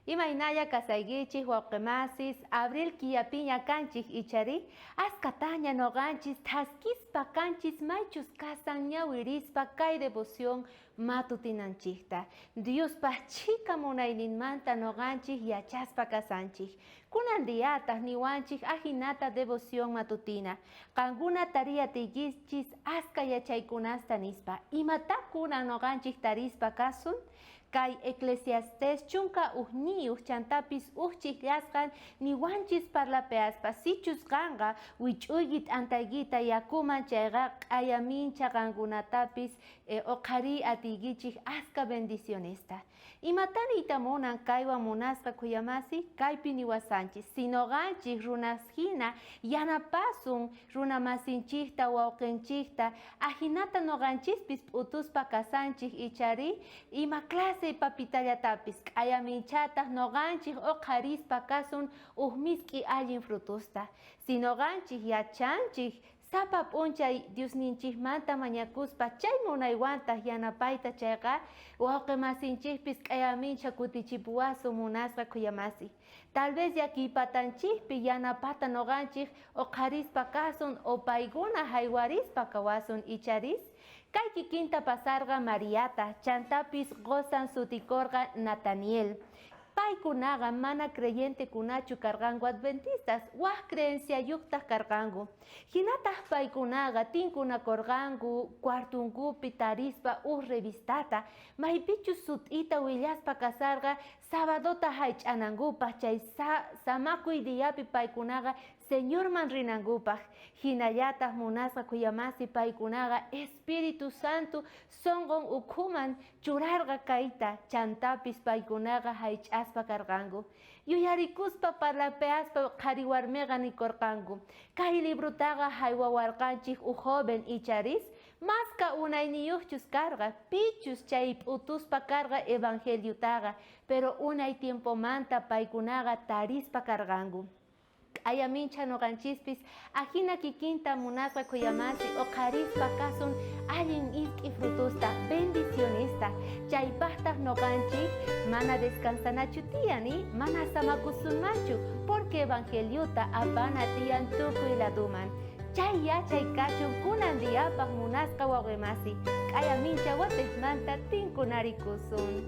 Imaynalla kasaykichik wawqimasis, abril killapiña kanchik ichari? Askataña noqanchis thaskispa kanchis maychus kasan ñawirispa kay devoción matutinanchikta. Diospa chhika munayninmanta noqanchik yachaspa kasanchik. Kunan diataq niwanchik ajinata devoción matutina. Qankuna tariyatiykichis aska yachaykunasta nispa. Imatá kunan noqanchik tarispa kasun? Kay Eclesiastés 11 chantapis uj chijllasqan niwanchis parlapeaspa, sichus qanqa wich'uyki t'antaykita yakuman chayqa q'ayamincha qankunatapis oqhariy atiykichej aska bendicionesta. Imatá niyta munan kaywan munasqa khuyamasi? Kaypi niwasanchis, si noqanchej runas jina yanapasun runamasinchejta, wawqenchejta, ajinata noqanchispis p'utuspa kasanchej icharí ima clase papitallatapis k'ayaminchataj noqanchej oqharispa kasun uj misk'i allin frutosta. Si noqanchej yachanchej sapa p'unchay Diosninchejmanta mañakuspa chay munaywantaj yanapayta chayqa, wawqemasinchejpis k'ayamincha kutichipuwasun munasqa khuyamasi. Tal vez llakiypatanchejpi yanapata noqanchej oqharispa kasun o paykuna jaywarispa kawasun icharis? Kay kikinta pasarqa Mariata, chantapis qosan sutikorqa Nataniel. Paykunaqa mana creyentekunachu karqanku adventistas, waj creenciayojtaj karqanku. Jinataj paykunaqa tinkunakorqanku cuartonkupi tarispa uj revistata, maypichus sut'ita willaspa kasarqa Sabadota jaych'anankupaj chay samakuy diapi paykunaqa Señorman rinankupaj. Jinallataj munasqa khuyamasi paykunaqa Espíritu Santo sonqon ukhuman churarqa kayta, chantapis paykunaqa jaych'aspa karqanku. Yuyarikuspa parlapeaspa qhariwarmeqa nikorqanku, Kay librotaqa jaywawarqanchej uj joven icharis Maska unayniyojchus karqa, pichus chay p'utuspa karqa evangeliotaqa, pero unay tiempomanta paykunaqa tarispa karqanku. K'aya minchha noqanchispis ajina kikinta munasqa khuyamasi oqharispa kasun allin isk'i frutosta, bendicionesta. Chaypajtaj noqanchis mana descansanachu tiyan, mana samakusunmanchu, porque evangeliota apana tiyan tukuy ladoman. Chay yachay kachun kunan diapaj munasqa wawqemasi, k'aya mincha watejmanta tinkunarikusun.